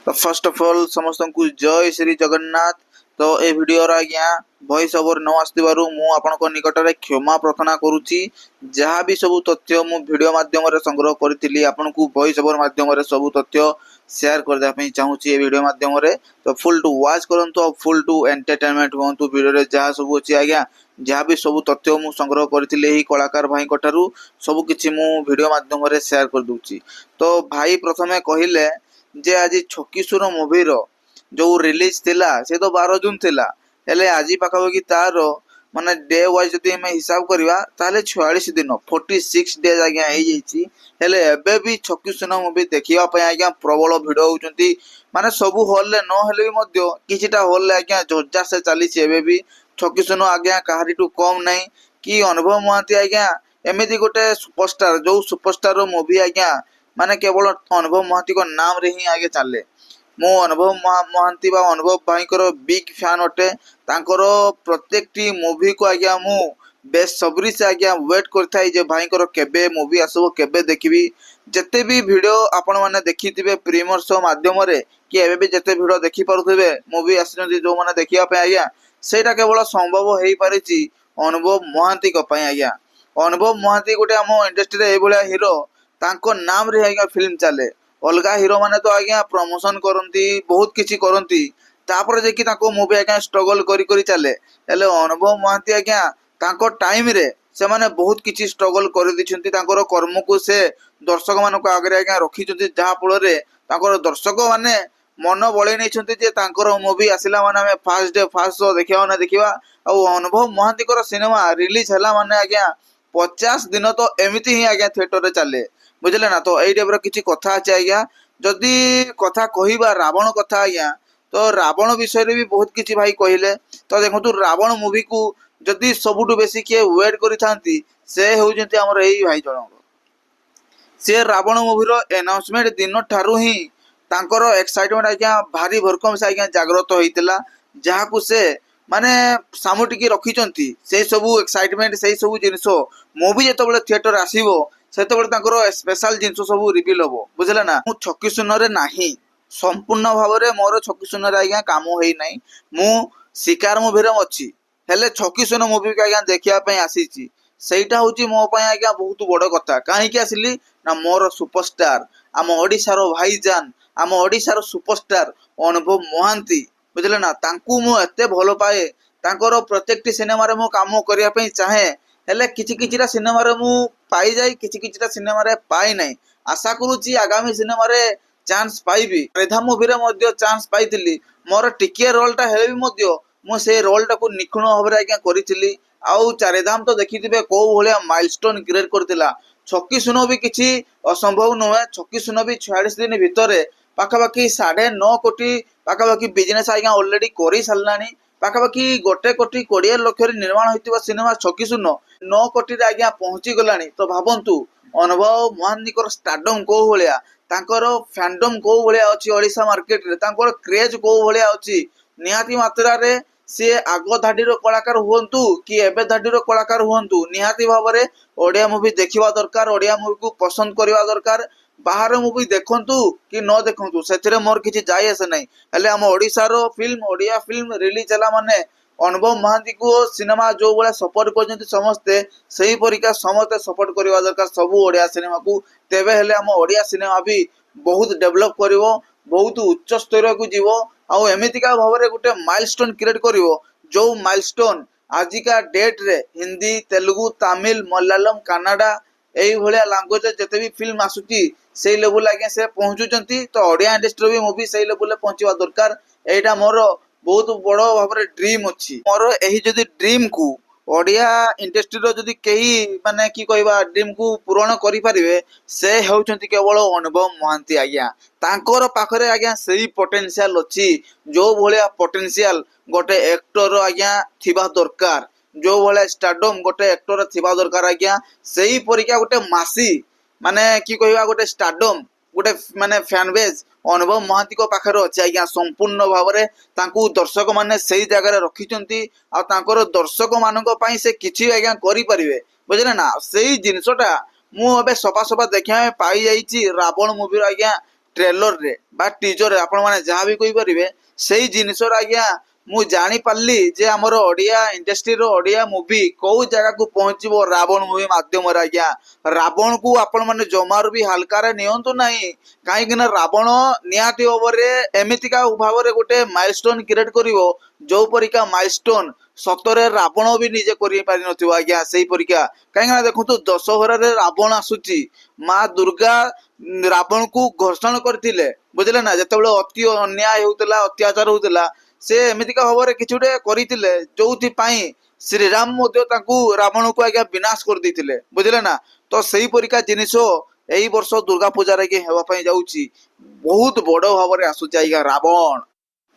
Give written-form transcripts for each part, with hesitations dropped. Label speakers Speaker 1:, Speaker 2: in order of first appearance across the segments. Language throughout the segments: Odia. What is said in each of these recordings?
Speaker 1: ତ ଫାର୍ଷ୍ଟ ଅଫ୍ ଅଲ୍ ସମସ୍ତଙ୍କୁ ଜୟ ଶ୍ରୀ ଜଗନ୍ନାଥ। ତ ଏ ଭିଡ଼ିଓର ଆଜ୍ଞା ଭଏସ୍ ଓଭର ନ ଆସିଥିବାରୁ ମୁଁ ଆପଣଙ୍କ ନିକଟରେ କ୍ଷମା ପ୍ରାର୍ଥନା କରୁଛି। ଯାହା ବି ସବୁ ତଥ୍ୟ ମୁଁ ଭିଡ଼ିଓ ମାଧ୍ୟମରେ ସଂଗ୍ରହ କରିଥିଲି, ଆପଣଙ୍କୁ ଭଏସ୍ ଓଭର ମାଧ୍ୟମରେ ସବୁ ତଥ୍ୟ ସେୟାର କରିଦେବା ପାଇଁ ଚାହୁଁଛି ଏ ଭିଡ଼ିଓ ମାଧ୍ୟମରେ। ତ ଫୁଲ୍ ଟୁ ୱାଚ୍ କରନ୍ତୁ ଆଉ ଫୁଲ୍ ଟୁ ଏଣ୍ଟରଟେନମେଣ୍ଟ ହୁଅନ୍ତୁ। ଭିଡ଼ିଓରେ ଯାହା ସବୁ ଅଛି ଆଜ୍ଞା, ଯାହା ବି ସବୁ ତଥ୍ୟ ମୁଁ ସଂଗ୍ରହ କରିଥିଲି ଏହି କଳାକାର ଭାଇଙ୍କ ଠାରୁ, ସବୁ କିଛି ମୁଁ ଭିଡ଼ିଓ ମାଧ୍ୟମରେ ସେୟାର କରିଦେଉଛି। ତ ଭାଇ ପ୍ରଥମେ କହିଲେ ଯେ ଆଜି ଛକିଶୂନ ମୁଭିର ଯୋଉ ରିଲିଜ ଥିଲା, ସେ ତ 12 ଜୁନ ଥିଲା, ହେଲେ ଆଜି ପାଖାପାଖି ତାର ମାନେ ଡେ ୱାଇଜ ଯଦି ଆମେ ହିସାବ କରିବା, ତାହେଲେ 46 ଦିନ, 46 ଡେଜ୍ ଆଜ୍ଞା ହେଇଯାଇଛି। ହେଲେ ଏବେ ବି ଛକିଶୂନ ମୁଭି ଦେଖିବା ପାଇଁ ଆଜ୍ଞା ପ୍ରବଳ ଭିଡ଼ ହଉଛନ୍ତି। ମାନେ ସବୁ ହଲରେ ନ ହେଲେ ବି ମଧ୍ୟ କିଛିଟା ହଲରେ ଆଜ୍ଞା ଜୋରଦାର ସେ ଚାଲିଛି ଏବେ ବି। ଛକିଶୂନ ଆଜ୍ଞା କାହାରିଠୁ କମ୍ ନାହିଁ କି ଅନୁଭବ ମହାନ୍ତି ଆଜ୍ଞା ଏମିତି ଗୋଟେ ସୁପରଷ୍ଟାର, ଯୋଉ ସୁପରଷ୍ଟାରର ମୁଭି ଆଜ୍ଞା ମାନେ କେବଳ ଅନୁଭବ ମହାନ୍ତିଙ୍କ ନାମରେ ହିଁ ଆଜ୍ଞା ଚାଲେ। ମୁଁ ଅନୁଭବ ମହାନ୍ତି ବା ଅନୁଭବ ଭାଇଙ୍କର ବିଗ୍ ଫ୍ୟାନ୍ ଅଟେ। ତାଙ୍କର ପ୍ରତ୍ୟେକଟି ମୁଭିକୁ ଆଜ୍ଞା ମୁଁ ବେସବ୍ରି ସେ ଆଜ୍ଞା ୱେଟ୍ କରିଥାଏ ଯେ ଭାଇଙ୍କର କେବେ ମୁଭି ଆସିବ, କେବେ ଦେଖିବି। ଯେତେ ବି ଭିଡ଼ିଓ ଆପଣମାନେ ଦେଖିଥିବେ ପ୍ରିମିୟର ଶୋ ମାଧ୍ୟମରେ କି ଏବେ ବି ଯେତେ ଭିଡ଼ିଓ ଦେଖିପାରୁଥିବେ, ମୁଭି ଆସିଛନ୍ତି ଯୋଉମାନେ ଦେଖିବା ପାଇଁ ଆଜ୍ଞା, ସେଇଟା କେବଳ ସମ୍ଭବ ହେଇପାରିଛି ଅନୁଭବ ମହାନ୍ତିଙ୍କ ପାଇଁ ଆଜ୍ଞା। ଅନୁଭବ ମହାନ୍ତି ଗୋଟେ ଆମ ଇଣ୍ଡଷ୍ଟ୍ରିରେ ଏଇଭଳିଆ ହିରୋ, ତାଙ୍କ ନାମରେ ଆଜ୍ଞା ଫିଲ୍ମ ଚାଲେ। ଅଲଗା ହିରୋ ମାନେ ତ ଆଜ୍ଞା ପ୍ରମୋସନ କରନ୍ତି, ବହୁତ କିଛି କରନ୍ତି, ତାପରେ ଯାଇକି ତାଙ୍କ ମୁଭି ଆଜ୍ଞା ଷ୍ଟ୍ରଗଲ କରି କରି ଚାଲେ। ହେଲେ ଅନୁଭବ ମହାନ୍ତି ଆଜ୍ଞା ତାଙ୍କ ଟାଇମରେ ସେମାନେ ବହୁତ କିଛି ଷ୍ଟ୍ରଗଲ କରିଦେଇଛନ୍ତି। ତାଙ୍କର କର୍ମକୁ ସେ ଦର୍ଶକ ମାନଙ୍କ ଆଗରେ ଆଜ୍ଞା ରଖିଛନ୍ତି, ଯାହା ଫଳରେ ତାଙ୍କର ଦର୍ଶକ ମାନେ ମନ ବଳେଇ ନେଇଛନ୍ତି ଯେ ତାଙ୍କର ମୁଭି ଆସିଲା ମାନେ ଆମେ ଫାର୍ଷ୍ଟ ଡେ ଫାର୍ଷ୍ଟ ଶୋ ଦେଖିବା ମାନେ ଦେଖିବା। ଆଉ ଅନୁଭବ ମହାନ୍ତିଙ୍କର ସିନେମା ରିଲିଜ ହେଲା ମାନେ ଆଜ୍ଞା 50 ଦିନ ତ ଏମିତି ହିଁ ଆଜ୍ଞା ଥିଏଟରରେ ଚାଲେ, ବୁଝିଲେ ନା? ତ ଏଇ ଟାଇପର କିଛି କଥା ଅଛି ଆଜ୍ଞା। ଯଦି କଥା କହିବା ରାବଣ କଥା ଆଜ୍ଞା, ତ ରାବଣ ବିଷୟରେ ବି ବହୁତ କିଛି ଭାଇ କହିଲେ। ତ ଦେଖନ୍ତୁ, ରାବଣ ମୁଭିକୁ ଯଦି ସବୁଠୁ ବେଶୀ କିଏ ୱେଟ୍ କରିଥାନ୍ତି, ସେ ହେଉଛନ୍ତି ଆମର ଏଇ ଭାଇ ଜଣକ। ସେ ରାବଣ ମୁଭିର ଆନାଉନ୍ସମେଣ୍ଟ ଦିନ ଠାରୁ ହିଁ ତାଙ୍କର ଏକ୍ସାଇଟମେଣ୍ଟ ଆଜ୍ଞା ଭାରି ଭରକମ ସେ ଆଜ୍ଞା ଜାଗ୍ରତ ହେଇଥିଲା, ଯାହାକୁ ସେ ମାନେ ସାମୁଟିକି ରଖିଛନ୍ତି। ସେଇ ସବୁ ଏକ୍ସାଇଟମେଣ୍ଟ, ସେଇ ସବୁ ଜିନିଷ ମୁଭି ଯେତେବେଳେ ଥିଏଟର ଆସିବ, ସେତେବେଳେ ତାଙ୍କର ସ୍ପେଶାଲ ଜିନିଷ ସବୁ ରିଭିଲ୍ ହବ, ବୁଝିଲେ ନା? ମୁଁ ଛକିଶୂନରେ ନାହିଁ, ସମ୍ପୂର୍ଣ୍ଣ ଭାବରେ ମୋର ଛକିଶୂନରେ ଆଜ୍ଞା କାମ ହେଇନାହିଁ। ମୁଁ ଶିକାର ମୁଭିରେ ଅଛି, ହେଲେ ଛକିଶୂନ ମୁଭିକୁ ଆଜ୍ଞା ଦେଖିବା ପାଇଁ ଆସିଛି। ସେଇଟା ହଉଛି ମୋ ପାଇଁ ଆଜ୍ଞା ବହୁତ ବଡ କଥା। କାହିଁକି ଆସିଲି ନା ମୋର ସୁପରଷ୍ଟାର, ଆମ ଓଡ଼ିଶାର ଭାଇଜାନ, ଆମ ଓଡ଼ିଶାର ସୁପରଷ୍ଟାର ଅନୁଭବ ମହାନ୍ତି, ବୁଝିଲେ ନା? ତାଙ୍କୁ ମୁଁ ଏତେ ଭଲ ପାଏ, ତାଙ୍କର ପ୍ରତ୍ୟେକଟି ସିନେମାରେ ମୁଁ କାମ କରିବା ପାଇଁ ଚାହେଁ। ହେଲେ କିଛି କିଛିଟା ସିନେମାରେ ମୁଁ ପାଇଯାଇ, କିଛି କିଛିଟା ସିନେମାରେ ପାଇନାହିଁ। ଆଶା କରୁଛି ଆଗାମୀ ସିନେମାରେ ଚାନ୍ସ ପାଇବି। ରେଧା ମୁଭିରେ ମଧ୍ୟ ଚାନ୍ସ ପାଇଥିଲି। ମୋର ଟିକିଏ ରୋଲଟା ହେଲେ ବି ମଧ୍ୟ ମୁଁ ସେଇ ରୋଲଟାକୁ ନିଖୁଣ ଭାବରେ ଆଜ୍ଞା କରିଥିଲି। ଆଉ ଚାରିଧାମ ତ ଦେଖିଥିବେ କୋଉ ଭଳିଆ ମାଇଲଷ୍ଟୋନ କ୍ରିଏଟ କରିଥିଲା। ଛକି ଶୂନ ବି କିଛି ଅସମ୍ଭବ ନୁହେଁ। ଛକି ଶୂନ ବି 46 ଦିନ ଭିତରେ ପାଖାପାଖି 9.5 କୋଟି ପାଖାପାଖି ବିଜନେସ ଆଜ୍ଞା ଅଲରେଡି କରି ସାରିଲାଣି। ପାଖାପାଖି 1 କୋଟି 20 ଲକ୍ଷରେ ନିର୍ମାଣ ହୋଇଥିବା ସିନେମା ଛକି ଶୂନ 9 କୋଟିରେ ଆଜ୍ଞା ପହଞ୍ଚି ଗଲାଣି। ତ ଭାବନ୍ତୁ ଅନୁଭବ ମହାନ୍ତିଙ୍କର ଷ୍ଟାରଡମ୍ କୋଉ ଭଳିଆ, ତାଙ୍କର ଫ୍ୟାଣ୍ଡମ୍ କୋଉ ଭଳିଆ ଅଛି ଓଡ଼ିଶା ମାର୍କେଟରେ, ତାଙ୍କର କ୍ରେଜ କୋଉ ଭଳିଆ ଅଛି। ନିହାତି ମାତ୍ରାରେ ସିଏ ଆଗ ଧାଡିର କଳାକାର ହୁଅନ୍ତୁ କି ଏବେ ଧାଡିର କଳାକାର ହୁଅନ୍ତୁ, ନିହାତି ଭାବରେ ଓଡ଼ିଆ ମୁଭି ଦେଖିବା ଦରକାର, ଓଡ଼ିଆ ମୁଭିକୁ ପସନ୍ଦ କରିବା ଦରକାର। ବାହାର ମୁଭି ଦେଖନ୍ତୁ କି ନ ଦେଖନ୍ତୁ, ସେଥିରେ ମୋର କିଛି ଯାଇ ଆସେ ନାହିଁ। ହେଲେ ଆମ ଓଡ଼ିଶାର ଫିଲ୍ମ, ଓଡ଼ିଆ ଫିଲ୍ମ ରିଲିଜ ହେଲା ମାନେ ଅନୁଭବ ମହାନ୍ତିକୁ ସିନେମା ଯୋଉ ଭଳିଆ ସପୋର୍ଟ କରୁଛନ୍ତି ସମସ୍ତେ, ସେହିପରିକା ସମସ୍ତେ ସପୋର୍ଟ କରିବା ଦରକାର ସବୁ ଓଡ଼ିଆ ସିନେମାକୁ। ତେବେ ହେଲେ ଆମ ଓଡ଼ିଆ ସିନେମା ବି ବହୁତ ଡେଭଲପ କରିବ, ବହୁତ ଉଚ୍ଚ ସ୍ତରକୁ ଯିବ ଆଉ ଏମିତିକା ଭାବରେ ଗୋଟେ ମାଇଲଷ୍ଟୋନ କ୍ରିଏଟ କରିବ, ଯୋଉ ମାଇଲଷ୍ଟୋନ ଆଜିକା ଡେଟରେ ହିନ୍ଦୀ, ତେଲୁଗୁ, ତାମିଲ, ମଲୟାଲମ, କାନାଡା ଏଇଭଳିଆ ଲାଙ୍ଗୁଏଜ ଯେତେ ବି ଫିଲ୍ମ ଆସୁଛି, ସେଇ ଲେବୁଲ ଆଜ୍ଞା ସେ ପହଞ୍ଚୁଛନ୍ତି। ତ ଓଡ଼ିଆ ଇଣ୍ଡଷ୍ଟ୍ରିର ବି ମୁଭି ସେଇ ଲେବୁଲରେ ପହଞ୍ଚିବା ଦରକାର। ଏଇଟା ମୋର ବହୁତ ବଡ ଭାବରେ ଡ୍ରିମ୍ ଅଛି। ମୋର ଏହି ଯଦି ଡ୍ରିମ୍କୁ ଓଡ଼ିଆ ଇଣ୍ଡଷ୍ଟ୍ରିର ଯଦି କେହି ମାନେ କି କହିବା ଡ୍ରିମ୍କୁ ପୂରଣ କରିପାରିବେ, ସେ ହେଉଛନ୍ତି କେବଳ ଅନୁଭବ ମହାନ୍ତି ଆଜ୍ଞା। ତାଙ୍କର ପାଖରେ ଆଜ୍ଞା ସେଇ ପଟେନ୍ସିଆଲ ଅଛି, ଯୋଉ ଭଳିଆ ପଟେନ୍ସିଆଲ ଗୋଟେ ଆକ୍ଟର ଆଜ୍ଞା ଥିବା ଦରକାର, ଯୋଉ ଭଳିଆ ଷ୍ଟାରଡମ୍ ଗୋଟେ ଆକ୍ଟର ଥିବା ଦରକାର ଆଜ୍ଞା, ସେଇ ପରିକା ଗୋଟେ ମାସି ମାନେ କି କହିବା ଗୋଟେ ଷ୍ଟାରଡମ୍, ଗୋଟେ ମାନେ ଫ୍ୟାନ ବେଜ୍ ଅନୁଭବ ମହାନ୍ତିଙ୍କ ପାଖରେ ଅଛି ଆଜ୍ଞା। ସମ୍ପୂର୍ଣ୍ଣ ଭାବରେ ତାଙ୍କୁ ଦର୍ଶକ ମାନେ ସେଇ ଜାଗାରେ ରଖିଛନ୍ତି ଆଉ ତାଙ୍କର ଦର୍ଶକ ମାନଙ୍କ ପାଇଁ ସେ କିଛି ଆଜ୍ଞା କରିପାରିବେ, ବୁଝିଲେ ନା? ସେଇ ଜିନିଷଟା ମୁଁ ଏବେ ସଫା ସଫା ଦେଖିବା ପାଇଁ ପାଇଯାଇଛି ରାବଣ ମୁଭିର ଆଜ୍ଞା। ଟ୍ରେଲରରେ ବା ଟିଜରରେ, ଆପଣମାନେ ଯାହା ବି କହିପାରିବେ, ସେଇ ଜିନିଷର ଆଜ୍ଞା ମୁଁ ଜାଣିପାରିଲି ଯେ ଆମର ଓଡ଼ିଆ ଇଣ୍ଡଷ୍ଟ୍ରିର ଓଡ଼ିଆ ମୁଭି କୋଉ ଜାଗାକୁ ପହଞ୍ଚିବ ରାବଣ ମୁଭି ମାଧ୍ୟମରେ। ଆଜ୍ଞା, ରାବଣକୁ ଆପଣମାନେ ଜମାରୁ ବି ହାଲକାରେ ନିଅନ୍ତୁ ନାହିଁ, କାହିଁକି ନା ରାବଣ ନିହାତି ଭାବରେ ଏମିତିକା ଭାବରେ ଗୋଟେ ମାଇଲଷ୍ଟୋନ କ୍ରିଏଟ କରିବ, ଯୋଉ ପରିକା ମାଇଲଷ୍ଟୋନ ସତରେ ରାବଣ ବି ନିଜେ କରିପାରିନଥିବ ଆଜ୍ଞା, ସେଇ ପରିକା। କାହିଁକି ନା ଦେଖନ୍ତୁ, ଦଶହରାରେ ରାବଣ ଆସୁଛି। ମା ଦୁର୍ଗା ରାବଣକୁ ଘର୍ଷଣ କରିଥିଲେ, ବୁଝିଲେ ନା? ଯେତେବେଳେ ଅତି ଅନ୍ୟାୟ ହେଉଥିଲା, ଅତ୍ୟାଚାର ହଉଥିଲା, ସେ ଏମିତିକା ଭାବରେ କିଛି ଗୋଟେ କରିଥିଲେ, ଯୋଉଥିପାଇଁ ଶ୍ରୀରାମ ମଧ୍ୟ ତାଙ୍କୁ, ରାବଣକୁ ଆଜ୍ଞା ବିନାଶ କରିଦେଇଥିଲେ, ବୁଝିଲେ ନା? ତ ସେଇ ପରିକା ଜିନିଷ ଏଇ ବର୍ଷ ଦୁର୍ଗା ପୂଜାରେ କି ହେବା ପାଇଁ ଯାଉଛି। ବହୁତ ବଡ ଭାବରେ ଆସୁଛି ଆଜ୍ଞା ରାବଣ।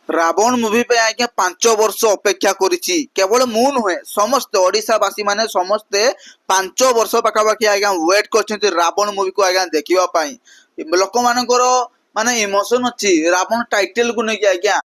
Speaker 1: ରାବଣ ମୁଭି ପାଇଁ ଆଜ୍ଞା 5 ବର୍ଷ ଅପେକ୍ଷା କରିଛି। କେବଳ ମୁଁ ନୁହେଁ, ସମସ୍ତେ ଓଡ଼ିଶାବାସୀ ମାନେ ସମସ୍ତେ 5 ବର୍ଷ ପାଖାପାଖି ଆଜ୍ଞା ୱେଟ୍ କରିଛନ୍ତି ରାବଣ ମୁଭିକୁ ଆଜ୍ଞା ଦେଖିବା ପାଇଁ। ଲୋକମାନଙ୍କର ମାନେ ଇମୋସନ ଅଛି ରାବଣ ଟାଇଟେଲକୁ ନେଇକି ଆଜ୍ଞା।